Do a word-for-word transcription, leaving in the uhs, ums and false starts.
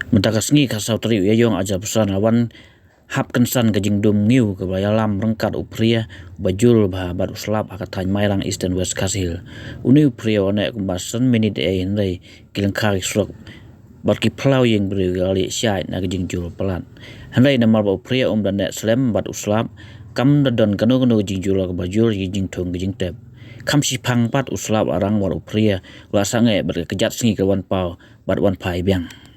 Mynta ka sngi ka saw tarik u Ïaïong ar hajar arphew san la wan hap kynsan ka jingdum ngiw kaba ïalam ryngkat u Phria uba jur bha bad u slap ha ka thaiñ Mairang, Eastern West Khasi Hills. Une u Phria u la neh kumba san minit ei hynrei ki lyngkha ki surok bad ki phyllaw ïing briew ki la lieh shai na ka jingjur palat. Hynrei namar ba u Phria um da neh slem bad u slap, kam da don kano kano ka jingjur kaba jur ïa ka jingthung ka jingtep. Kham shiphang pat u slap u la rang bad u Phria u la sangeh bad ka kjat sngi ka la wan paw bad wan phai biang.